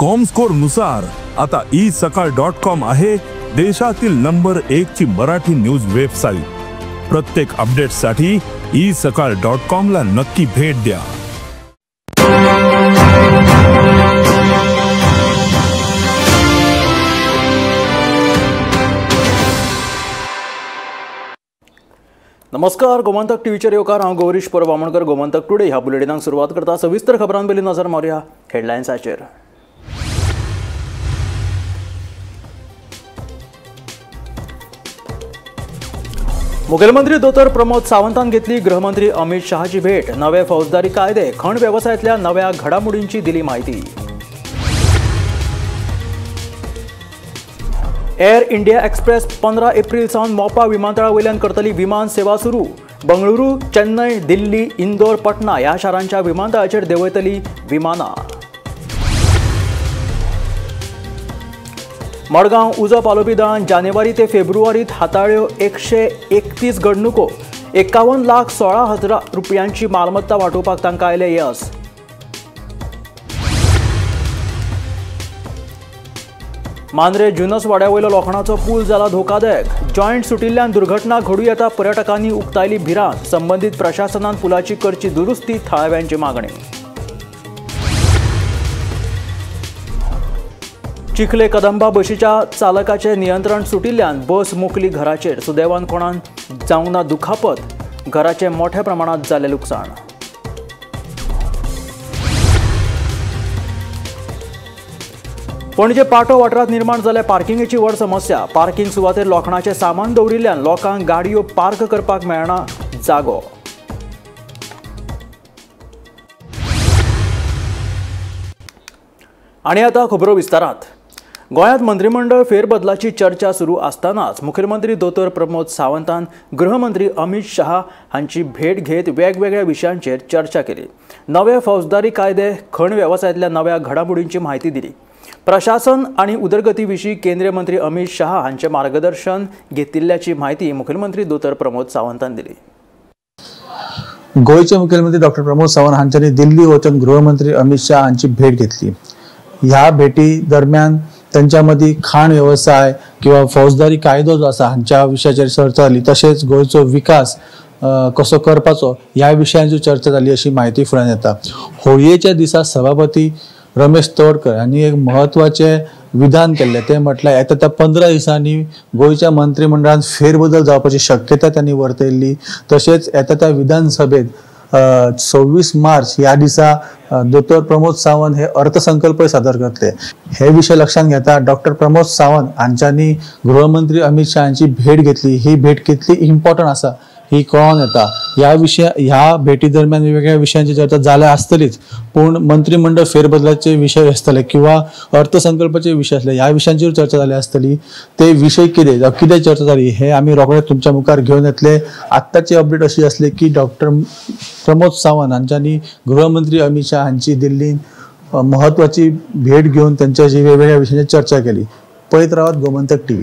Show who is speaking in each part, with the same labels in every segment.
Speaker 1: Comscore नुसार आता E सकाळ डॉट कॉम आहे देशातील नंबर 1 ची मराठी न्यूज वेबसाईट। प्रत्येक अपडेटसाठी ई सकाळ डॉट कॉम ला नक्की भेट द्या।
Speaker 2: नमस्कार, गोमंतक टीव्हीचेर येवकार। हांव गौरीश परब आमोणकर। गोमंतक टुडे ह्या बुलेटिनाक सुरवात करता। सविस्तर खबरां पयलीं नजर मारुया हेडलायन्साचेर। मुखेलमंत्री दोतोर प्रमोद सावंतान घेतली गृहमंत्री अमित शहाची भेट। नवे फौजदारी कायदे, खण वेवसायांतल्या नव्या घडामोडींची दिली माहिती। एअर इंडिया एक्सप्रेस 15 एप्रिल सावन मोपा विमानतळा वयल्यान करतली विमान सेवा सुरू। बंगळुरू, चेन्नय, दिल्ली, इंदोर, पटना ह्या शारांच्या विमानतळाचेर देंवयतली विमानां। मडगांव उजो पालोवपी दळान जानेवारी ते फेब्रुवारीत हाताळ्यो 131 घडणुको। 51,16,000 रुपयांची मालमत्ता वाटोवपाक तांकां आयलें येस। मांद्रे जुनस वाड्या वयलो लोखणाचो पूल जाला धोकादायक। जॉयंट सुटिल्ल्यान दुर्घटना घडूं येता। पर्यटकांनी उक्तायली भिरांत। संबंदीत प्रशासनान पुलाची करची दुरुस्ती, थळाव्यांची मागणी। चिखले कदंबा बशीच्या चालकाचे नियंत्रण सुटिल्ल्यान बस मोकली घराचेर। सुदैवान कोणाक जावंक ना दुखापत। घराचें मोठ्या प्रमाणांत जालें लुकसाण। पणजे पाटो वाठारांत निर्माण जाल्या पार्किंगेची व्हड समस्या। पार्किंग सुवातेर लोखणाचें सामान दवरिल्ल्यान लोकांक गाडयो पार्क करपाक मेळना जागो। आनी आतां खबरो विस्तारांत। गोंयांत मंत्रिमंडळ फेरबदलाची चर्चा सुरू आसतनाच मुखेलमंत्री दोतोर प्रमोद सावंतान गृहमंत्री अमित शहा हांची भेट घेत वेगवेगळ्या विशयांचेर चर्चा केली। नवे फौजदारी कायदे, खण वेवसायांतल्या नव्या घडामोडींची म्हायती दिली। प्रशासन आणि उदरगती विशीं केंद्रीय मंत्री अमित शहा हांचे मार्गदर्शन घेतिल्ल्याची म्हायती मुखेलमंत्री दोतोर प्रमोद सावंतान दिली।
Speaker 3: गोंयचे मुखेलमंत्री डॉक्टर प्रमोद सावंत हांच्यानी दिल्ली वचून गृहमंत्री अमित शहा हांची भेट घेतली। ह्या भेटी दरम्यान त्यांच्या मदीं खाण वेवसाय किंवा फौजदारी कायदो जो आसा हांच्या विशयाचेर चर्चा जाली। तशेंच गोंयचो विकास कसो करपाचो ह्या विशयांची चर्चा जाली अशी म्हायती फुड्यान येता। होळयेच्या दिसा सभापती रमेश तवडकर हांणी एक म्हत्वाचें विधान केल्लें, तें म्हटल्यार येता त्या 15 दिसांनी गोंयच्या मंत्रिमंडळांत फेरबदल जावपाची शक्यता त्यांनी वर्तयल्ली। तशेंच येता त्या विधानसभेत 26 मार्च ह्या दिसा दोतोर प्रमोद सावंत हे अर्थसंकल्प सादर करतले। हे विशय लक्षांत घेता डॉक्टर प्रमोद सावंत हांच्यांनी गृहमंत्री अमित शहा हांची भेट घेतली। ही भेट कितली इम्पॉर्टंट आसा ही कळोन येता। ह्या विशय ह्या भेटी दरम्यान वेगवेगळ्या विशयांची चर्चा जाल्या आसतलीच, पूण मंत्रिमंडळ फेरबदलाचे विशय आसतले किंवा अर्थसंकल्पाचे विशय आसले ह्या विशयांचेर चर्चा जाली आसतली। ते विशय कितें जावं कितें चर्चा जाली हे आमी रोखडे तुमच्या मुखार घेवन येतले। आत्ताची अपडेट अशी आसली की डॉक्टर प्रमोद सावंत हांच्यांनी गृहमंत्री अमित शहा हांची दिल्लीन म्हत्वाची भेट घेवन त्यांच्याशी वेगवेगळ्या विशयांची चर्चा केली। पळयत रावात Gomantak TV.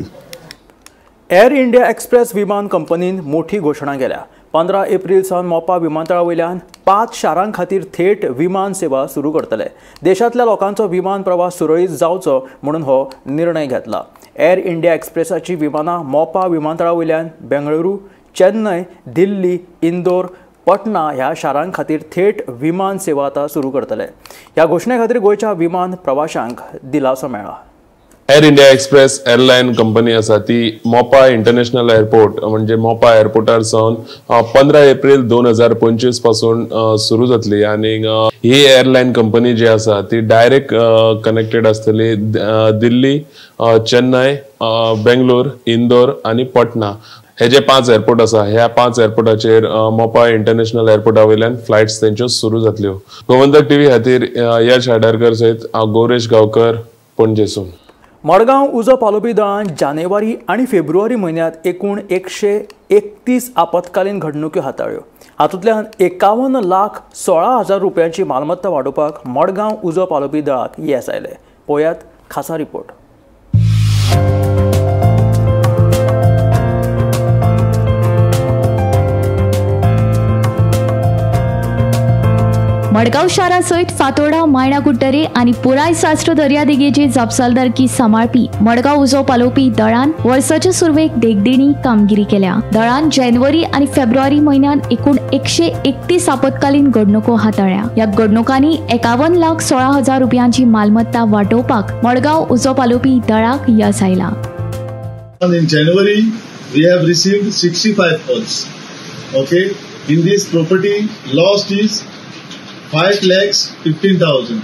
Speaker 2: Air India Express विमान कंपनीन मोठी घोशणा केल्या। 15 एप्रिल सावन मोपा विमानतळा वयल्यान 5 शारां खातीर थेट विमान सेवा सुरू करतले। देशांतल्या लोकांचो विमान प्रवास सुरळीत जावचो म्हणून हो निर्णय घेतला। एअर इंडिया एक्सप्रेसाची विमानां मोपा विमानतळा वयल्यान बेंगळुरू, चेन्नय, दिल्ली, इंदोर, पटना ह्या शारां खातीर थेट विमान सेवा आतां सुरू करतले। ह्या घोशणे खातीर गोंयच्या विमान प्रवाशांक दिलासो मेळ्ळा।
Speaker 4: Air India Express airline company आसा ती मोपा इंटरनॅशनल एअरपोर्ट म्हणजे मोपा एअरपोर्टार सावन 15 एप्रिल 2025 पासून सुरू जातली। आनी ही एअरलायन कंपनी जी आसा ती डायरेक्ट कनेक्टेड आसतली दिल्ली, चेन्नय, बेंगलोर, इंदोर आनी पटना। हे जे 5 एअरपोर्ट आसा ह्या 5 एअरपोर्टाचेर मोपा इंटरनॅशनल एअरपोर्टा वयल्यान फ्लायट्स तेंच्यो सुरू जातल्यो। गोमंतक टीव्ही खातीर यश आडारकर सयत हांव गौरेश गांवकर, पणजेसून।
Speaker 2: मडगांव उजो पालोवपी दळान जानेवारी आनी फेब्रुवारी म्हयन्यांत एकूण 131 आपत्कालीन घडणुक्यो हाताळ्यो। हातूंतल्यान 51,16,000 रुपयांची मालमत्ता वाडोवपाक मडगांव उजो पालोवपी दळाक येस आयलें। पळयात खासा रिपोर्ट।
Speaker 5: मडगांव शारा सयत फातोर्डा, मायणा कुडटरे आनी पुराय साश्ट दर्यादेगेची जापसालदारकी सांबाळपी मडगांव उजो पालोवपी दळान वर्साच्या सुरवेक देखदिणी कामगिरी केल्या. दळान जानेवारी आनी फेब्रुवारी म्हयन्यात एकूण 131 आपत्कालीन घडणुको हाताळ्ळ्या. ह्या घडणुकांनी 51,16,000 रुपयांची मालमत्ता वाटोवपाक मडगांव उजो पालोवपी दळाक येस आयला.
Speaker 6: In January, we have received 65 calls. Okay, in this property lost is 5,15,000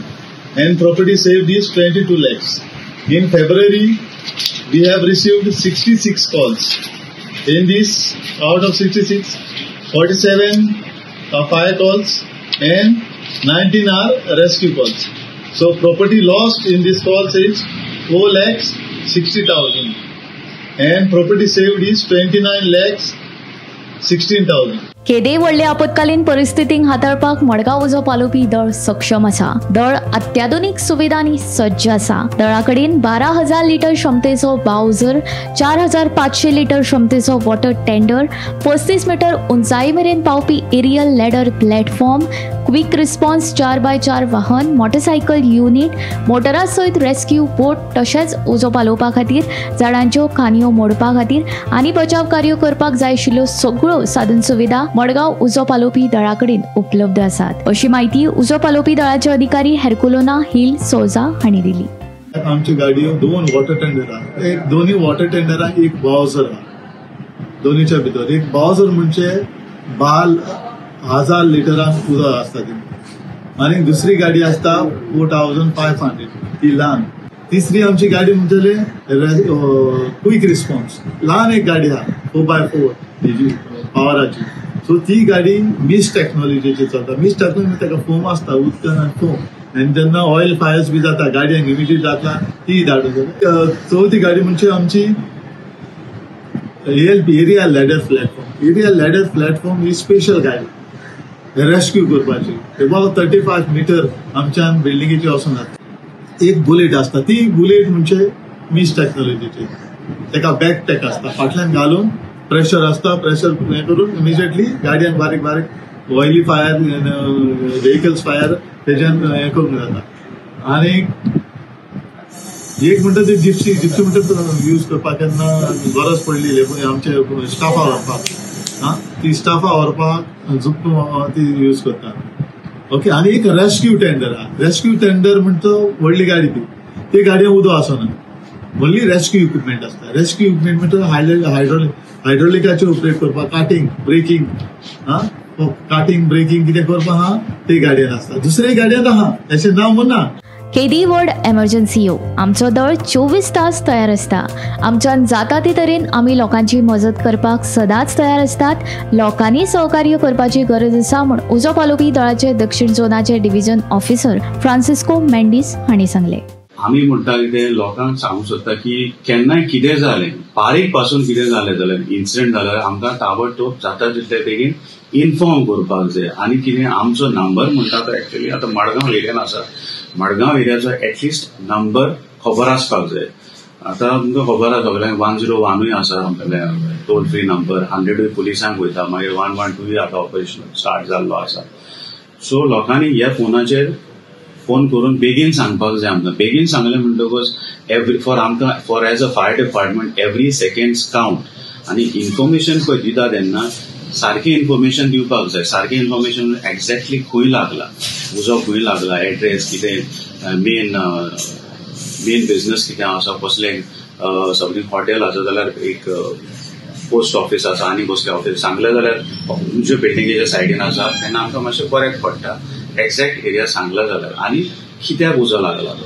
Speaker 6: and property saved is 22 lakhs. In February, we have received 66 calls. In this, out of 66, 47 are fire calls and 19 are rescue calls. So property lost in this calls is 4,60,000 and property saved is 29,16,000.
Speaker 5: केदे व्हडले आपत्कालीन परिस्थितींक हाताळपाक मडगांव उजो पालोवपी दळ सक्षम आसा. दळ अत्याधुनीक सुविधांनी सज्ज आसा. दळा कडेन 12,000 लिटर क्षमतेचो बावजर, 4,500 लिटर क्षमतेचो वॉटर टेंडर, 35 मीटर उंचाये मेरेन पावपी aerial ladder platform, quick response 4x4 वाहन, मोटरसायकल युनिट, मोटरा सयत रेस्क्यू बोट तशेंच उजो पालोवपा खातीर झाडांच्यो खांदयो मोडपा खातीर आनी बचाव कार्य करपाक जाय आशिल्ल्यो सगळ्यो साधन सुविधा मडगांव उजो पालोवपी दळा कडेन उपलब्ध आसात, अशी माहिती उजो पालोवपी दळाचे अधिकारी हेरकुलोना हिल सोजा हांणी दिली.
Speaker 6: आमच्यो गाडयो दोन वॉटर टेंडरां, एक दोन्ही वॉटर टेंडरां, एक बावजर आहा. दोन्हीच्या भितर एक बावजर म्हणजे 1000 लिटरां उदक आसता ती, आनी दुसरी गाडी आसता 4,500 ती ल्हान. तिसरी आमची गाडी म्हणटले क्विक रिस्पॉन्स, ल्हान एक गाडी आहा 4x4 हेजी पावराची. सो ती गाडी मिस्ट टेक्नॉलॉजीची चलता. मिस्ट टेक्नॉलॉजी ताका फोम आसता, उदकान आनी फोम, आनी जेन्ना ऑयल फायर्स बी जाता गाडयांक इमिडिएट जाता ती धाडून जाता. चवथी गाडी म्हणजे आमची ALP aerial ladder platform. Aerial ladder platform ही स्पेशल गाडी रेस्क्यू करपाची. एबावट 35 मिटर आमच्यान बिल्डिंगेची वचून जाता. एक बुलेट आसता, ती बुलेट म्हणजे मिस्ट टेक्नॉलॉजीची, ताका बॅक पॅक आसता, फाटल्यान घालून प्रेशर आसता, प्रेशर हें करून इमिजिएटली गाडयांक बारीक बारीक ऑयली फायर, व्हेकल्स फायर तेज्यान हें करूंक जाता. आनी एक म्हणटा ती जिप्सी, जिप्सी म्हणटा यूज करपाक केन्ना गरज पडली आमच्या स्टाफा व्हरपाक, आं ती स्टाफा व्हरपाक ती यूज करता. ओके, आनी एक रेस्क्यू टेंडर आहा. रेस्क्यू टेंडर म्हणटा व्हडली गाडी, ती ते गाडयेन उदक आसना, व्हडली रेस्क्यू इक्विपमेंट आसता. रेस्क्यू इक्विपमेंट म्हणटा हायड्रोलिकाचेर ऑपरेट करपाक, कार्टिंग ब्रेकिंग, आं कार्टिंग ब्रेकिंग कितें करपाक आहा ते गाडयेन आसता. दुसरे गाडयेन आहा अशें ना म्हणना.
Speaker 5: केदी व्हड एमर्जन्सी येवं, आमचो दळ 24 तास तयार आसता. आमच्यान जाता ते तरेन आमी लोकांची मजत करपाक सदांच तयार आसतात. लोकांनी सहकार्य करपाची गरज आसा म्हूण उजो पालोवपी दळाचे दक्षिण झोनाचे डिव्हिजन ऑफिसर फ्रांसिस्को मेंडीस हांणी सांगलें.
Speaker 7: आमी म्हणटा कितें लोकांक सांगूंक सोदता की केन्नाय कितें जालें, बारीक पासून कितें जालें जाल्यार इन्सिडंट जाल्यार आमकां ताबडतोब जाता तितले बेगीन इन्फॉर्म करपाक जाय. आनी कितें आमचो नंबर म्हणटा तो एक्चुअली आतां मडगांव एरियान आसा, मडगांव एरियाचो एटलिस्ट नंबर खबर आसपाक जाय. आतां तुमकां खबर आसा सगळ्यांक 101 आसा आमगेलें टोल फ्री नंबर, 100 पुलिसांक वयता, मागीर 112 आतां ऑपरेशन स्टार्ट जाल्लो आसा. सो लोकांनी ह्या फोनाचेर फोन करून बेगीन सांगपाक जाय आमकां. बेगीन सांगलें म्हणटकच एवरी फॉर आमकां for as a fire department every second count. आनी इन्फॉर्मेशन पळय दिता तेन्ना सारकें इन्फॉर्मेशन दिवपाक जाय. सारकें इन्फॉर्मेशन एक्झॅक्टली खंय लागला, उजो खंय लागला, एड्रेस कितें, मेन मेन बिझनस कितें आसा, कसलें सगळीं हॉटेल आसा जाल्यार एक पोस्ट ऑफिस आसा आनी कसलें ऑफिस सांगलें जाल्यार खंयच्या बिल्डिंगेच्या सायडीन आसा तेन्ना आमकां मातशें बऱ्याक पडटा. एक्झॅक्ट एरिया सांगला जाल्यार आनी कित्याक उजो लागला तो,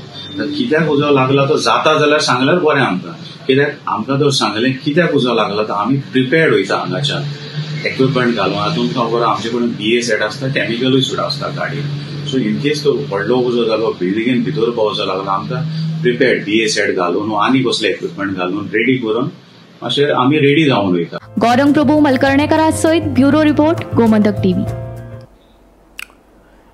Speaker 7: कित्याक उजो लागला तो जाता जाल्यार सांगल्यार बरें आमकां. कित्याक आमकां जर सांगलें कित्याक उजो लागला तो आमी प्रिपेर्ड वयता हांगाच्यान इक्विपमेंट घालून. आतां तुमकां खबर आमचे कडेन BA set आसता, केमिकलूय सुद्दां आसता गाडयेन. सो इन केस तो व्हडलो उजो जालो, बिल्डिंगेन भितर पावसो लागलो, आमकां प्रिपेर्ड BA set घालून आनी कसले इक्विपमेंट घालून रेडी करून मातशें आमी रेडी जावन वयता.
Speaker 5: गौरंग प्रभू मलकर्णेकरा सयत ब्युरो रिपोर्ट, गोमंतक टीव्ही.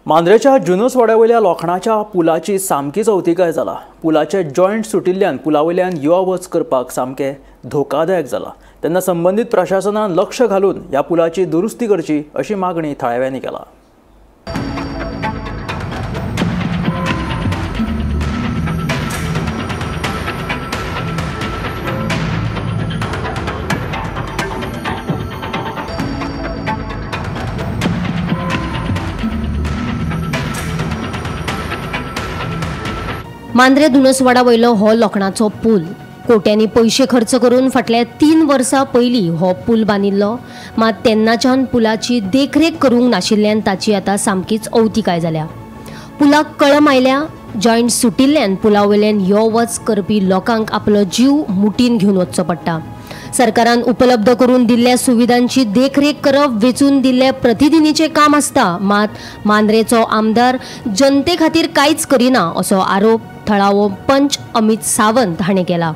Speaker 2: मांद्रेच्या जुनूसवाड्यावयल्या लोखणाच्या पुलाची सामकीच अवतिकाय जाला. पुलाचे जॉयंट सुटिल्ल्यान पुलावयल्यान यो वच करपाक सामकें धोकादायक जाला. तेन्ना संबंदीत प्रशासनान लक्ष घालून ह्या पुलाची दुरुस्ती करची अशी मागणी थळाव्यांनी केला.
Speaker 8: मांद्रे धुनसवाडा वयलो हो लोखणाचो पूल कोट्यांनी पयशे खर्च करून फाटल्या 3 वर्सां पयलीं हो पूल बांदिल्लो, मात तेन्नाच्यान पुलाची देखरेख करूंक नाशिल्ल्यान ताची आतां सामकीच अवतिकाय जाल्या. पुलाक कळम आयल्या, जॉयंट सुटिल्ल्यान पुला वयल्यान यो वच करपी लोकांक आपलो जीव मुठीन घेवन वचचो पडटा. सरकारान उपलब्ध करून दिल्ल्या सुविधांची देखरेख करप वेंचून दिल्ल्या प्रतिनिधीचें काम आसता, मात मांद्रेचो आमदार जनते खातीर कांयच करिना असो आरोप थळावो पंच अमित सावंत हाणें केला.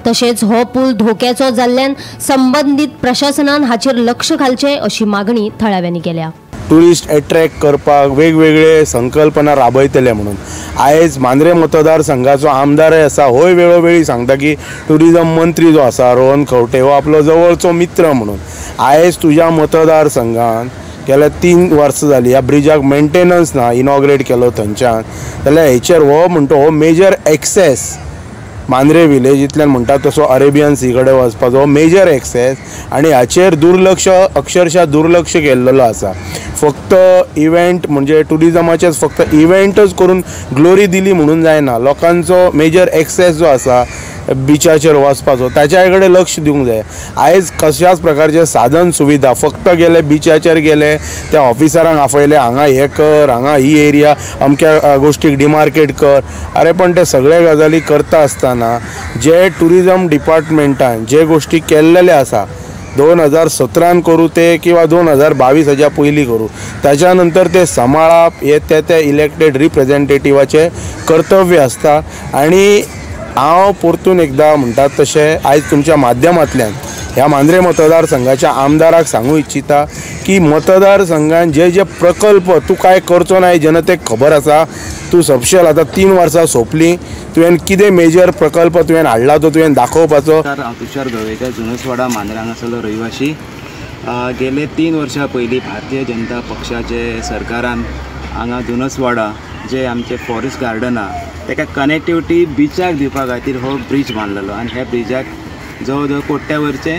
Speaker 8: तशेंच हो पूल धोक्याचो जाल्ल्यान संबंदीत प्रशासनान हाचेर लक्ष घालचें अशी मागणी थळाव्यांनी केल्या.
Speaker 9: टुरिस्ट एट्रॅक्ट करपाक वेगवेगळे संकल्पना राबयतले म्हणून आयज मांद्रे मतदारसंघाचो आमदारय आसा, होय वेळोवेळी सांगता की टुरिजम मंत्री जो आसा रोहन खंवटे हो आपलो जवळचो मित्र म्हणून. आयज तुज्या मतदारसंघान गेल्या 3 वर्सां जाली ह्या ब्रिजाक मेंटेनन्स ना, इनॉग्रेट केलो थंयच्यान, जाल्यार हेचेर हो म्हणटा हो मेजर एक्सेस मांद्रे विलेजींतल्यान म्हणटा तसो अरेबियन सी कडेन वचपाचो मेजर एक्सेस आनी हाचेर दुर्लक्ष, अक्षरशः दुर्लक्ष केल्लो आसा. फक्त इव्हेंट म्हणजे टुरिजमाचेच फक्त इव्हेंटच करून ग्लोरी दिली म्हणून जायना, लोकांचो मेजर एक्सेस जो आसा बिचाचेर वचपाचो ताच्या कडेन लक्ष दिवंक जाय. आयज कशाच प्रकारचे साधन सुविधा फक्त गेले बिचाचेर गेले त्या ऑफिसरांक आपयले, हांगा हें कर, हांगा ही एरिया अमक्या गोश्टीक डिमार्केट कर. अरे पण ते सगळे गजाली करता आसतना जे टुरिजम डिपार्टमेंटान जे गोश्टी केल्लेले आसा 2017 करूं ते किंवा 2022 हाज्या पयलीं करूं, ताच्या नंतर ते सांबाळप हे त्या त्या इलेक्टेड रिप्रेझेंटेटिवाचें कर्तव्य आसता. आनी हांव परतून एकदां म्हणटात तशें आयज तुमच्या माध्यमांतल्यान ह्या मांद्रे मतदारसंघाच्या आमदाराक सांगू इच्छिता की मतदारसंघान जे जे प्रकल्प तूं कांय करचो ना हे जनतेक खबर आसा. तूं सपशेल आतां 3 वर्सां सोंपलीं, तुवें कितें मेजर प्रकल्प तुवें हाडला तो तुवें दाखोवपाचो.
Speaker 10: हांव तुषार गवेकर, जुनसवाडा मांद्रे हांगासरलो रहिवाशी. गेले 3 वर्सां पयलीं भारतीय जनता पक्षाचे सरकारान हांगा जुनसवाडा जे आमचे फॉरेस्ट गार्डन आहा तेका कनेक्टिविटी बिचाक दिवपा खातीर हो ब्रीज बांदलेलो आनी ह्या ब्रिजाक जवळ जवळ कोट्या वरचे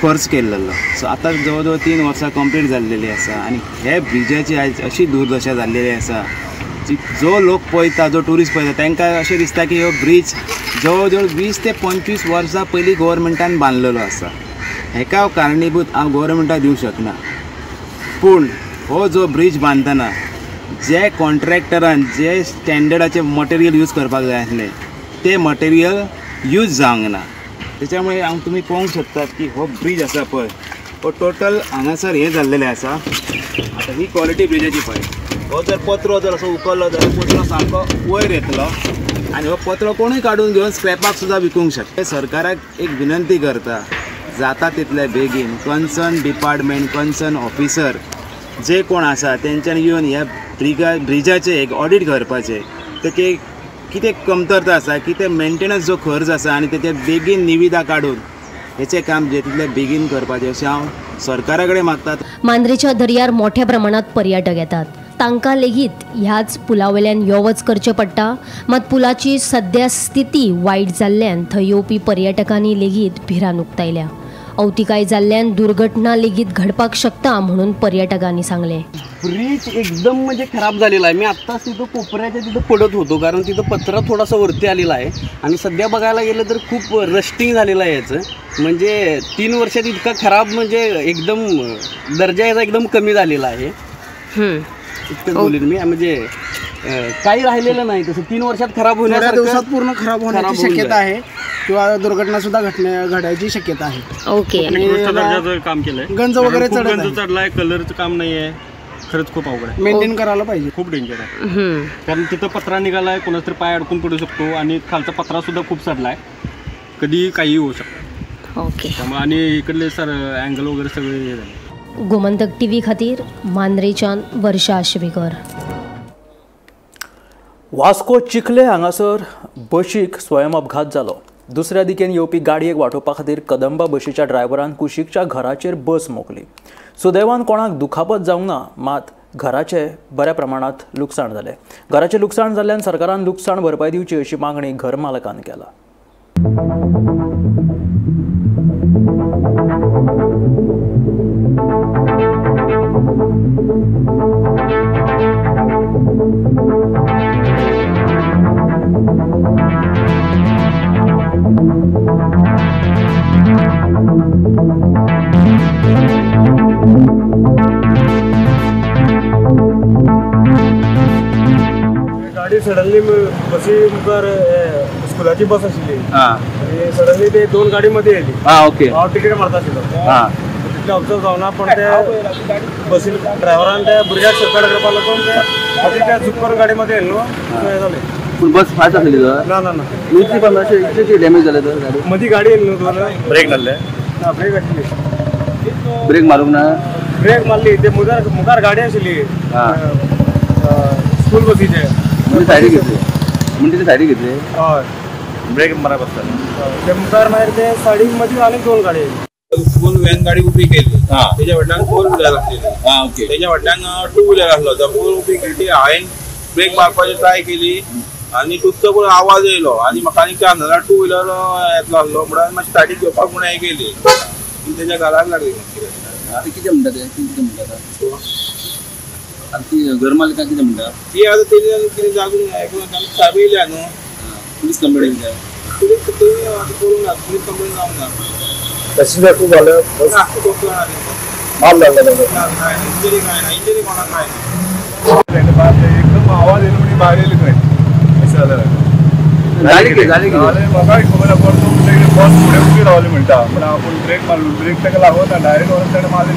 Speaker 10: खर्च केल्लो. सो आतां जवळ जवळ 3 वर्सां कंप्लीट जाल्लेली आसा आनी हे ब्रिजाची आयज अशी दुर्दशा जाल्लेली आसा जो लोक पळयता, जो ट्युरिस्ट पळयता तांकां अशें दिसता की हो ब्रीज जवळ जवळ 20 ते 25 वर्सां पयलीं गव्हर्मेंटान बांदलेलो आसा. हेका कारणीभूत हांव गव्हर्मेंटाक दिवंक शकना, पूण हो जो ब्रीज बांदतना जे कॉन्ट्रॅक्टरान जे स्टँडर्डाचे मटेरियल यूज करपाक जाय आसलें तें मटेरियल यूज जावंक ना. त्याच्यामुळे हांव तुमी पळोवंक शकतात की हो ब्रीज आसा पळय हो टोटल हांगासर हें जाल्लेलें आसा. आतां ही क्वॉलिटी ब्रिजाची पळय, हो जर पत्रो जर असो उखल्लो जाल्यार पत्रो सामको वयर येतलो आनी हो पत्रो कोणूय काडून घेवन स्क्रॅपाक सुद्दां विकूंक शकता. सरकाराक एक विनंती करता, जाता तितले बेगीन कन्सर्न डिपार्टमेंट, कन्सर्न ऑफिसर जे कोण आसा तेंच्यानी येवन ह्या ब्रिजाचें एक ऑडीट करपाचें, तेचे कितें कमतरता आसा, कितें मेंटेनन्स जो खर्च आसा आनी तेचे बेगीन निविदा काडून हेचें काम जे तितलें बेगीन करपाचें अशें हांव सरकारा कडेन मागता.
Speaker 8: मांद्रेच्या दर्यार मोठ्या प्रमाणात पर्यटक येतात, तांकां लेगीत ह्याच पुला वयल्यान यो वच करचें पडटा. मात पुलाची सद्या स्थिती वायट जाल्ल्यान थंय येवपी पर्यटकांनी लेगीत भिरांत उक्तायल्या. अवतिकाय जाल्ल्यान दुर्घटना लेगीत घडपाक शकता म्हणून पर्यटकांनी सांगलें.
Speaker 11: ब्रिज एकदम म्हणजे खराब झालेला आहे. मी आत्ताच तिथं कोपऱ्याच्या तिथं पडत होतो, कारण तिथं पत्रा थोडासा वरती आलेला आहे आणि सध्या बघायला गेलं तर खूप रस्टिंग झालेलं आहे याचं. म्हणजे 3 वर्षात इतका खराब, म्हणजे एकदम दर्जा याचा एकदम कमी झालेला आहे. इतकंच बोलेन मी, म्हणजे काही राहिलेलं नाही तसं. 3 वर्षात खराब होण्यासारखं,
Speaker 12: दिवसात पूर्ण खराब होण्याची शक्यता आहे किंवा दुर्घटना सुद्धा घडायची शक्यता आहे.
Speaker 8: ओके,
Speaker 13: काम केलंय,
Speaker 12: गंज वगैरे
Speaker 13: चढलाय, कलरचं काम नाही आहे, खरंच खूप अवघड आहे.
Speaker 12: मेंटेन करायला पाहिजे,
Speaker 13: खूप डेंजर आहे, कारण तिथं पत्रा निघालाय, कोणाचा तरी पाय अडकून पडू शकतो आणि खालचा पत्रा सुद्धा खूप चढलाय, कधी काही होऊ शकतं.
Speaker 8: ओके,
Speaker 13: त्यामुळे आणि इकडले सर अँगल वगैरे सगळे हे झाले.
Speaker 8: गोमंतक टीव्ही खातीर मांद्रेच्यान वर्षा आश्वेकर.
Speaker 2: वास्को चिखले हांगासर बशीक स्वयं अपघात जालो. दुसऱ्या दिकेन येवपी गाडयेक वाटोवपा खातीर कदंबा बशीच्या ड्रायव्हरान कुशीकच्या घराचेर बस मोखली. सुदैवान कोणाक दुखापत जावंक ना, मात घराचे बऱ्या प्रमाणात लुकसाण जालें. घराचें लुकसाण जाल्ल्यान सरकारान लुकसाण भरपाय दिवची अशी मागणी घर मालकान केला.
Speaker 14: गाडी सडनली बसी मुखार स्कुलाची बस आशिल्ली आनी सडनली ते दोन गाडी मध्ये येयली.
Speaker 15: ओके.
Speaker 14: हांव तिकेट मारता आशिल्लो तितले ऑब्जर्व जावना, पण ते बसीन ड्रायव्हरान त्या भुरग्याक सेफगार्ड करपाक लागून ते त्या चूक करून गाडी मध्ये येयले न्हू, हें जालें.
Speaker 15: पूण बस फास्ट आसली तर?
Speaker 14: ना ना ना,
Speaker 15: इतली पण अशें इतली डॅमेज जालें तर गाडी
Speaker 14: मदीं गाडी येयली न्हू.
Speaker 15: ब्रेक मारले?
Speaker 14: ना, ब्रेक आशिल्ली.
Speaker 15: ब्रेक मारूंक ना?
Speaker 14: ब्रेक मारली ते मुखार मुखार गाडी आशिल्ली स्कूल बसीचे.
Speaker 15: सायडीक घेतली म्हणजे ते सायडीक घेतली.
Speaker 14: हय,
Speaker 15: ब्रेक मारप आसता
Speaker 14: ते मुखार. मागीर ते सायडीक मदीं आनीक दोन गाडी.
Speaker 16: फूल व्हॅन गाडी उबी केली, तेच्या फाटल्यान फोर व्हिलर आसलेली, तेच्या फाटल्यान टू व्हिलर आसलो. तो फोर उबी केली, हांवें ब्रेक मारपाची ट्राय केली आनी तुजो पळय आवाज येयलो आनी म्हाका आनी चान्स जाल्यार टू व्हिलर येतलो आसलो म्हणून मातशी सायडीक घेवपाक म्हूण हें केली, तेच्या घराक लागली.
Speaker 15: आतां कितें म्हणटा ते? कितें म्हणटा आतां ती घर मालकां कितें म्हणटा?
Speaker 16: ती आतां तेजे कितें जागून सायब येयल्या न्हू,
Speaker 15: पुलीस कंप्लेन केल्या.
Speaker 16: पुलीस कंप्लेन आतां करूंक ना, पुलीस कंप्लेन जावंक ना.
Speaker 15: पॅसेंजर खूब जाले, माल लागला.
Speaker 16: इंजरी काय ना, इंजरी कोणाक काय ना.
Speaker 17: एकदम आवाज येयलो म्हणजे भायर येयली खंय अशें जालें. म्हाकाय खबर ना, परतो बस फुडें उबी रावली म्हणटा, पूण आपूण ब्रेक मारलो, ब्रेक ताका लागना, डायरेक्ट व्हरून ताणें मारली.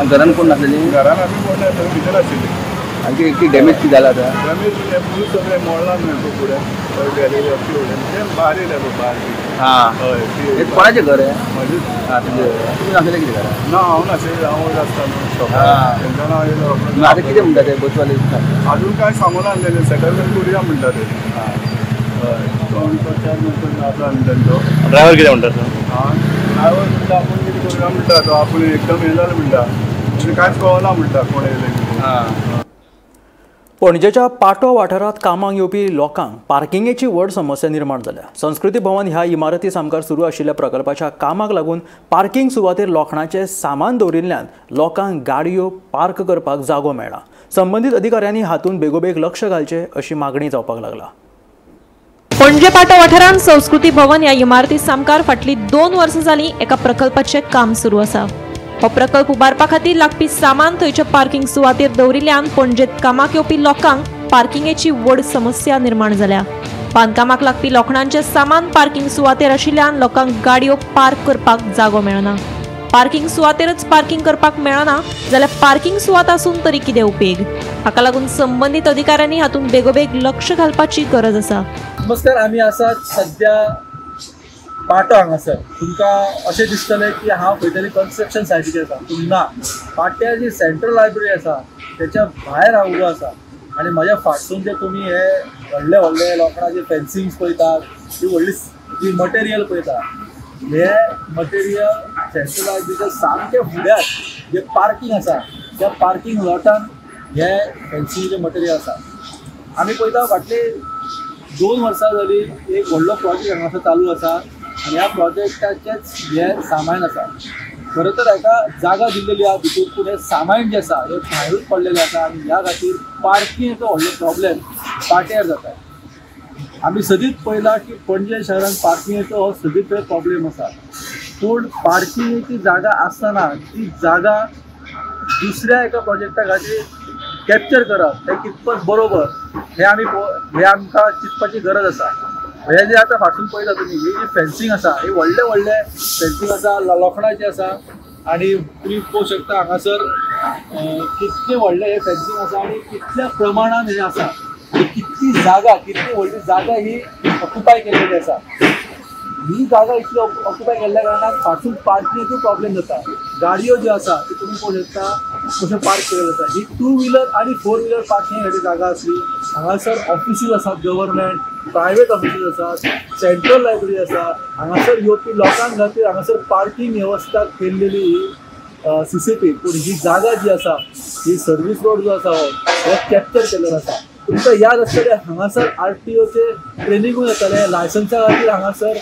Speaker 15: घरान कोण नासलेली?
Speaker 17: घरान आमी कोण ना, सगळीं भितर आशिल्ली.
Speaker 15: आनी कितें डॅमेज कितें जाला आतां?
Speaker 17: डॅमेज फूल सगळें मोडलां न्हू फुडें, गेलेली अख्खी फुडें तें भायर येयलें पळय भायर.
Speaker 15: हय, कोणाचें घर हें?
Speaker 17: म्हजें.
Speaker 15: तुमी नासलें कितें घरा?
Speaker 17: ना, हांव नाशिल्लें, हांव वयर आसता न्हू शॉपार. तेंच्या हांव येयलो.
Speaker 15: आतां कितें म्हणटा ते बसवाले?
Speaker 17: अजून कांय सांगूं नासलेलें, सेटलमेंट करुया म्हणटा ते. हय, तो चेअरमॅन आसा न्हू तेंचो.
Speaker 15: ड्रायव्हर कितें म्हणटा तो?
Speaker 17: ड्रायव्हर म्हणटा आपूण कितें करुया म्हणटा, तो आपूण एकदम हें जालें म्हणटा, कांयच कळना म्हणटा कोण येयलें कितें.
Speaker 2: पणजेच्या पाटो वाठारांत कामाक येवपी लोकांक पार्किंगेची व्हड समस्या निर्माण जाल्या. संस्कृती भवन ह्या इमारती सामकार सुरू आशिल्ल्या प्रकल्पाच्या कामाक लागून पार्किंग सुवातेर लोखणाचें सामान दवरिल्ल्यान लोकांक गाडयो पार्क करपाक जागो मेळना. संबंदीत अधिकाऱ्यांनी हातूंत बेगोबेग लक्ष घालचें अशी मागणी जावपाक लागला.
Speaker 18: पणजे पाटो वाठारांत संस्कृती भवन ह्या इमारती सामकार फाटलीं 2 वर्सां जालीं एका प्रकल्पाचें काम सुरू आसा. हो प्रकल्प उबारपा खातीर लागपी सामान थंयच्या पार्किंग सुवातेर दवरिल्ल्यान पणजेत कामाक येवपी लोकांक पार्किंगेची व्हड समस्या निर्माण जाल्या. बांदकामाक लागपी लोखणांचें सामान पार्किंग सुवातेर आशिल्ल्यान लोकांक गाडयो पार्क करपाक जागो मेळना. पार्किंग सुवातेरच पार्किंग करपाक मेळना जाल्यार पार्किंग सुवात आसून तरी कितें उपेग? हाका लागून संबंदीत अधिकाऱ्यांनी हातूंत बेगोबेग लक्ष घालपाची गरज आसा.
Speaker 19: नमस्कार, आमी आसात सध्या पाटो हांगासर. तुमकां अशें दिसतलें की हांव खंय तरी कन्स्ट्रक्शन सायटीचेर आसा, पूण ना. पाट्यार जी सेंट्रल लायब्ररी आसा त्याच्या भायर हांव उबो आसा आनी म्हज्या फाटसून जे तुमी हे व्हडले व्हडले लोखणाचे फेन्सिंग्स पळयतात, ती व्हडली जी मटेरियल पळयता, हे मटेरियल सेंट्रल लायब्ररीच्या सामकें फुड्याक जे पार्किंग आसा त्या पार्किंग लॉटान हे फेन्सिंगचें मटेरियल आसा. आमी पळयता फाटले 2 वर्सां जाली एक व्हडलो प्रोजेक्ट हांगासर चालू आसा आनी ह्या प्रोजेक्टाचेंच हें सामान आसा. खरें तर हाका जागा दिल्लेली आसा भितूर, पूण हें सामान जें आसा हें भायरूच पडलेलें आसा आनी ह्या खातीर पार्किंगेचो व्हडलो प्रॉब्लेम पाट्यार जाता. आमी सदींच पळयलां की पणजे शहरांत पार्किंगेचो हो सदींच प्रॉब्लेम आसा, पूण पार्किंगेची जागा आसतना ती जागा दुसऱ्या एका प्रोजेक्टा खातीर कॅप्चर करप हें कितपत बरोबर हें आमी हें आमकां चिंतपाची गरज आसा. हे जे आतां फाटसून पळयता तुमी, ही जी फेन्सिंग आसा ही व्हडलें व्हडलें फेन्सिंग आसा, लोखणाचें आसा आनी तुमी पळोवंक शकता हांगासर कितलें व्हडलें हें फेन्सिंग आसा आनी कितल्या प्रमाणान हें आसा, कितली जागा, कितली व्हडली जागा ही ऑक्युपाय केलेली आसा. ही जागा इतली ऑक्युपाय केल्ल्या कारणान फाटसून पार्किंगेचो प्रॉब्लेम जाता. गाडयो ज्यो आसा त्यो तुमी पळोवंक शकता कश्यो पार्क केल्ल्यो आसा. ही 2 व्हिलर आनी 4 व्हिलर पार्किंग खातीर जागा आसली. हांगासर ऑफिसीस आसात, गव्हर्मेंट प्रायवेट ऑफिसीस आसात, सेंट्रल लायब्ररी आसा. हांगासर येवपी लोकां खातीर हांगासर पार्किंग वेवस्था केल्लेली ही सीसीपी. पूण ही जागा जी आसा ही सर्वीस रोड जो आसा हो कॅप्चर केल्लो आसा. तुमकां याद आसतलें हांगासर आरटीओचे ट्रेनिंगूय जातालें, लायसन्सा खातीर हांगासर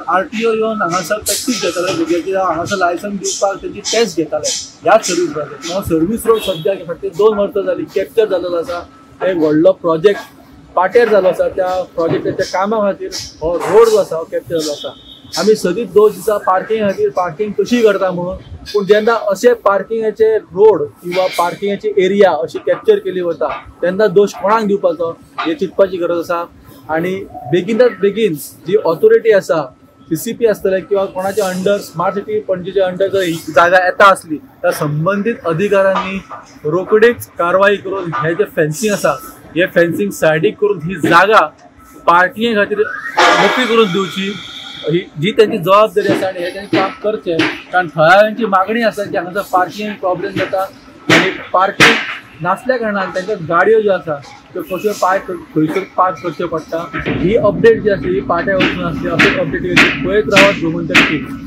Speaker 19: आरटीओ येवन हांगासर प्रॅक्टीस घेताले भुरग्यांची, हांगासर लायसन्स दिवपाक तेंची टेस्ट घेताले ह्याच सर्वीस रोडाचेर. हो सर्वीस रोड सद्याक फाटलीं 2 वर्सां जालीं कॅप्चर जाल्लो आसा. एक व्हडलो प्रोजेक्ट पाट्यार जालो आसा त्या प्रोजेक्टाच्या कामा खातीर हो रोड जो आसा हो कॅप्चर जालो आसा. आमी सदींच दोश दिता पार्किंग खातीर, पार्किंग कशी करता म्हणून, पूण जेन्ना अशे पार्किंगाचे रोड किंवा पार्किंगाची एरिया अशी कॅप्चर केली वता तेन्ना दोश कोणाक दिवपाचो हे चिंतपाची गरज आसा. आनी बेगीनात बेगीन जी ऑथॉरिटी आसा, CCP आसतले किंवा कोणाच्या अंडर स्मार्ट सिटी पणजेच्या अंडर जर ही जागा येता आसली तर संबंदीत अधिकाऱ्यांनी रोखडीच कारवाई करून हे जे फेन्सिंग आसा हे फेन्सिंग सायडीक करून ही जागा पार्किंगे खातीर मोकळी करून दिवची, ही जी तेंची जबाबदारी आसा आनी हे तेंचे काम करचें. कारण थळाव्यांची मागणी आसा की हांगासर पार्किंग प्रॉब्लेम जाता आनी पार्किंग नासल्या कारणान तांकां गाडयो ज्यो आसा त्यो कश्यो पार्क खंयसर पार्क करच्यो पडटा. ही अपडेट जी आसली ही पाट्या वचून आसली, अशेंच अपडेट पळयत रावत गोमंतक टीव्ही.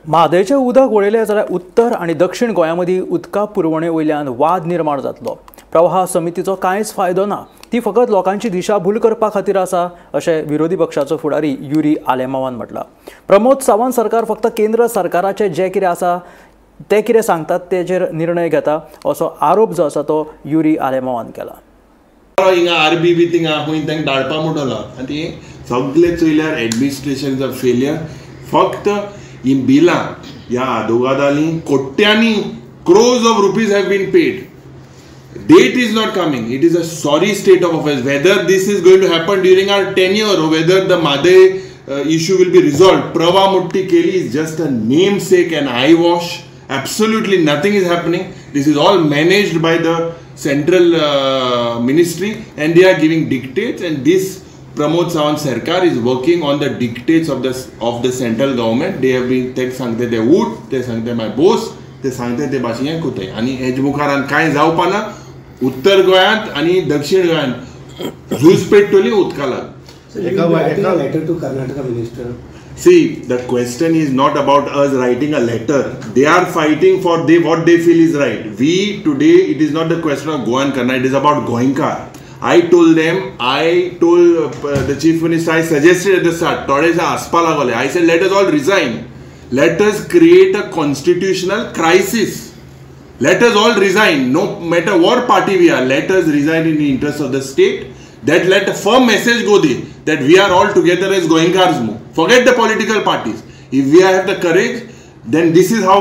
Speaker 2: म्हादयचें उदक वळयलें जाल्यार उत्तर आनी दक्षिण गोंया मदीं उदका पुरवणे वयल्यान वाद निर्माण जातलो. प्रवाह समितीचो कांयच फायदो ना, ती फकत लोकांची दिशाभूल करपा खातीर आसा अशें विरोधी पक्षाचो फुडारी युरी आलेमावान म्हटलां. प्रमोद सावंत सरकार फक्त केंद्र सरकाराचें जें कितें आसा ते कितें सांगतात तेजेर निर्णय घेता असो आरोप जो आसा तो युरी आलेमावान केला.
Speaker 20: हिंगा आरबी बी थिंगा खंय तांकां धाडपा म्हणटलो आनी ती सगळे चोयल्यार एडमिनिस्ट्रेशन is a failure. फक्त ही बिलां ह्या आदोगादांनी कोट्यांनी crores of rupees have been paid. Date is not coming. It is a sorry state of affairs. Whether this is going to happen during our tenure or whether the Mhadei issue will be resolved, Prava Mutti Keli is just a namesake and eyewash. Absolutely nothing is happening. This is all managed by the central ministry and they are giving dictates, and this Pramod Sawant Sarkar is working on the dictates of the central government. They have been ते सांगते ते उठ, ते सांगते my boss, ते सांगते ते भाशेन कोताय आनी हेज मुखारान कांय जावपा ना. उत्तर गोंयांत आनी दक्षिण गोंयांत झूज पेट्टली उदका लागून.
Speaker 21: Letter to Karnataka minister.
Speaker 20: See, the question is not about us writing a letter. They are fighting for what they feel is right. We today, it is not the question of Goan Karnataka, it is about Goenkar. I told them, I told the Chief Minister, I suggested at the start, I said, let us all resign. Let us create a constitutional crisis. Let us all resign, no matter what party we are, let us resign in the interest of the state. That let a firm message go there, that we are all together as Goenkars. Forget the political parties. If we have the courage, then this is how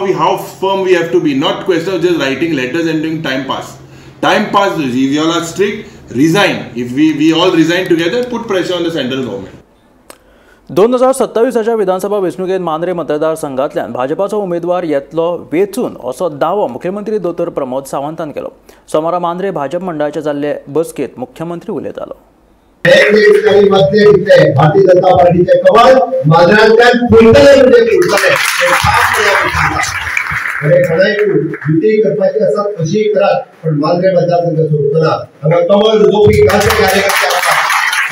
Speaker 20: firm we have to be. Not question of just writing letters and doing time pass. Time pass, if you all are strict, resign. If we all resign together, put pressure on the central government.
Speaker 2: 2027 विधानसभा वेंचणुकेंत मांद्रे मतदारसंघांतल्यान भाजपाचो उमेदवार येतलो वेंचून असो दावो मुख्यमंत्री दोतोर प्रमोद सावंतान केलो. सोमारा मांद्रे भाजप मंडळाचे जाल्ले बसकेंत मुख्यमंत्री उलयतालो.
Speaker 22: भारतीय जनता पार्टीचे कमळ मांद्र्यांतल्यान फुलतले म्हणजे फुलतले. युती करपाची आसा कशी करात, पण मांद्रे मतदारसंघ सोडचो ना. हांगा कमळ रुजोवपी खास कार्यकर्ते आसा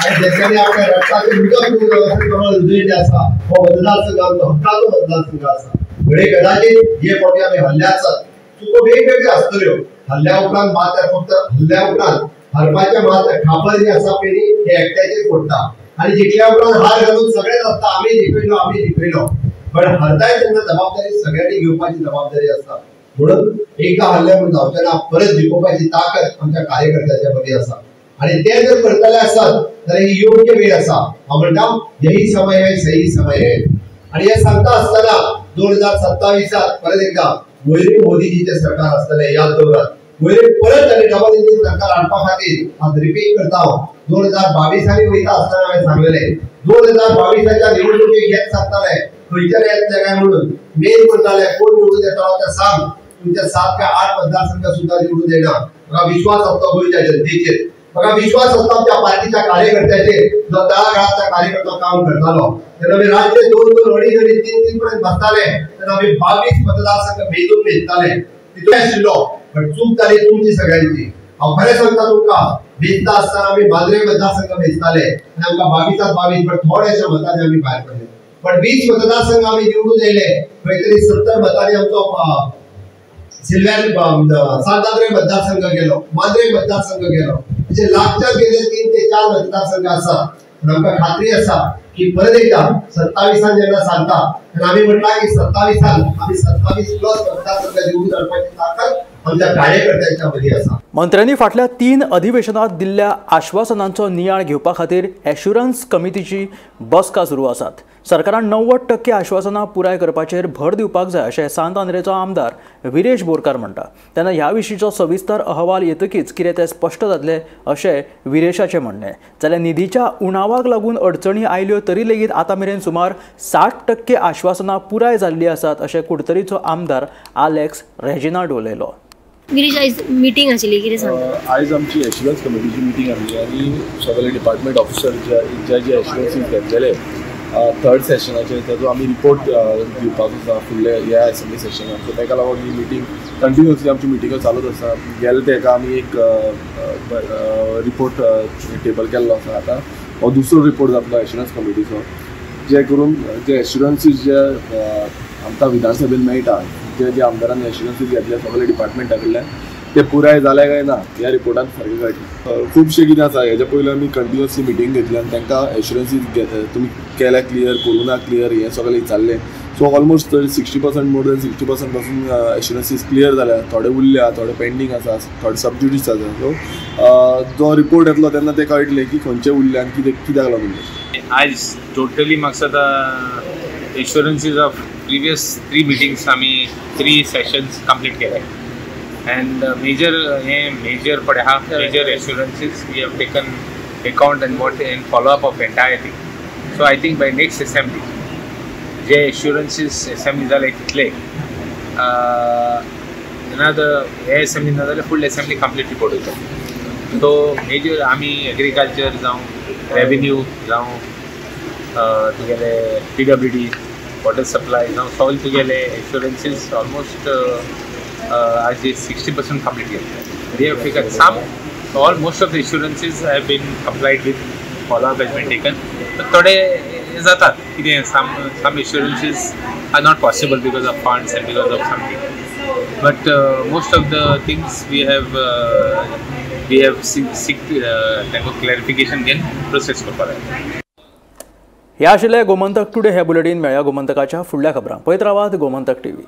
Speaker 22: आणि ज्यांनी आपल्या रक्ताचे उदक पिवन कमळ रुजयिल्लें आसा. हो मतदारसंघ आमचो हक्काचो मतदारसंघ आसा. घडये कदाचित हे फावटी आमी हल्ले आसात, चुको वेगवेगळ्यो आसतल्यो. हल्ल्या उपरांत मात्र फक्त हल्ल्या उपरांत हरपाचे मात्र खापर जे आसा पळय न्ही हे एकट्याचेर फोडटा आणि जिखल्या उपरांत हार घालून सगळेच आसता आमी जिखयलो आमी जिखयलो. पण हरताय तेन्ना जबाबदारी सगळ्यांनी घेवपाची जबाबदारी आसता. म्हणून एकदा हल्ले म्हणून जावचें ना, परत जिखोवपाची ताकद आमच्या कार्यकर्त्याच्या मदीं आसा आणि ते जर करतले आसत जाल्यार ही योग्य वेळ आसा. हांव म्हणटा यही समय है सही समय है. आणि हे सांगता आसतना 2027 परत एकदा वयरी मोदीजीचें सरकार आसतलें, याद दवरात. वयरी परत आनी डबल इंजीन सरकार हाडपा खातीर आज रिपीट करता हांव. 2022 वयता आसतना हांवें सांगलेलें, 2022 निवडणुकेक हेच सांगताले खंयच्यान येतले काय म्हणून. मेन म्हणटाले कोण निवडून येतलो ते सांग, तुमच्या 7 काय 8 मतदारसंघ सुद्धा निवडून येणार. म्हाका विश्वास आसता गोंयच्या जनतेचेर, म्हाका विश्वास आसता आमच्या पार्टीच्या कार्यकर्त्याचेर. जो तळागाळांतल्या कार्यकर्तो काम करतालो तेन्ना आमी रातचे 2 2 अडीच अडीच 3 3 पर्यंत बसताले तेन्ना आमी 22 मतदारसंघ मेजून मेजताले. तितून आशिल्लो, पण चूक जाली तुमची सगळ्यांची. हांव खरें सांगता तुमकां, मेजता आसतना आमी मांद्रे मतदारसंघ मेजताले आनी आमकां 22 22 पण थोड्याशा मतांनी आमी भायर पडले. पण 20 मतदारसंघ आमी निवडून येयले, खंय तरी 70 मतांनी आमचो सिल्व्यान सांतांद्रे मतदारसंघ गेलो, मांद्रे मतदारसंघ गेलो. म्हणजे लागच्यात गेले 3 ते 4 मतदारसंघ आसा. पण आमकां खात्री आसा की परत एकदा 27 जेन्ना सांगता तेन्ना आमी म्हटलां की 27 आमी 27 प्लस मतदारसंघ निवडून हाडपाची ताकद आमच्या कार्यकर्त्यांच्या मदीं आसा.
Speaker 2: मंत्र्यांनी फाटल्या 3 अधिवेशनात दिल्ल्या आश्वासनांचो नियाळ घेवपा खातीर एश्युरन्स कमिटीची बसका सुरू आसात. सरकारान 90% आश्वासनां पुराय करपाचेर भर दिवपाक जाय अशें सांत आंद्रेचो आमदार विरेश बोरकार म्हणटा. तेन्ना ह्या विशींचो सविस्तर अहवाल येतकीच कितें तें स्पश्ट जातलें अशें विरेशाचें म्हणणें. जाल्यार निधीच्या उणावाक लागून अडचणी आयल्यो तरी लेगीत आतां मेरेन सुमार 60% आश्वासनां पुराय जाल्लीं आसात अशें कुडतरीचो आमदार आलेक्स रेजिनाल्ड उलयलो.
Speaker 8: गिरीश, आयज मिटींग आशिल्ली, कितें सांगता?
Speaker 1: आयज आमची एश्युरन्स कमिटीची मिटींग आसली आनी सगळे डिपार्टमेंट ऑफिसर जे जे एश्युरन्सीज घेतलेले थर्ड सेशनाचेर ताजो आमी रिपोर्ट दिवपाचो आसा फुडल्या ह्या एसेंब्ली सेशनाक. सो ताका लागून ही मिटींग कंटिन्युअसली आमची मिटिंगो चालूच आसा. गेले तेका आमी एक रिपोर्ट टेबल केल्लो आसा. आतां हो दुसरो रिपोर्ट जातलो एश्युरन्स कमिटीचो, जे करून जे एश्युरन्सीज जे आमकां विधानसभेन मेळटा, जे जे आमदारांनी एश्युरन्सीज घेतले सगळे डिपार्टमेंटा कडल्यान ते पुराय जाले काय ना ह्या रिपोर्टान सारकें कळटलें. खुबशें कितें आसा हेज्या पयलीं आमी कंटिन्युअसली मिटींग घेतली आनी तांकां एश्युरन्सीज तुमी केल्या क्लियर, करूं ना क्लियर, हें सगळें विचारलें. सो ऑलमोस्ट 60% मोर दॅन 60% पासून एश्युरन्सीज क्लियर जाल्या. थोडे उरल्या, थोडे पेंडींग आसा, थोडे सबज्युडीस आसा. सो जो रिपोर्ट येतलो तेन्ना ते कळटलें की खंयचे उरले आनी कितें कित्याक लागून उरले.
Speaker 3: आयज टोटली म्हाका दिसता एश्युरन्सीज ऑफ प्रिवियस 3 मिटिंग्स आमी 3 सेशन्स कंप्लीट केले. And major major पळय आहा major assurances we have taken account and what and follow up of entire thing. So I think by next assembly J एश्युरन्सीज assembly जाले तितले ना हे एसेंब्ली ना जाल्यार फुडले एसेंब्ली कंप्लीट रिपोर्ट वयता. सो मेजर आमी एग्रीकल्चर जावं रेवेन्यू जावं तुगेले PWD water supply जावं सगळे तुगेले एश्युरन्सीज ऑलमोस्ट आज 60% कंप्लीट केले. They have taken some all most of the assurances have been complied with, follow up has been taken. थोडे जातात कितें some assurances are not possible because of funds and because of something, but most of the things we have seek तांकां clarification घेवन process करपाक जाय.
Speaker 2: ह्या आशिल्लें Gomantak today हे बुलेटीन. मेळया गोमंतकाच्या फुडल्या खबरांक. पळयत रावात गोमंतक टीव्ही.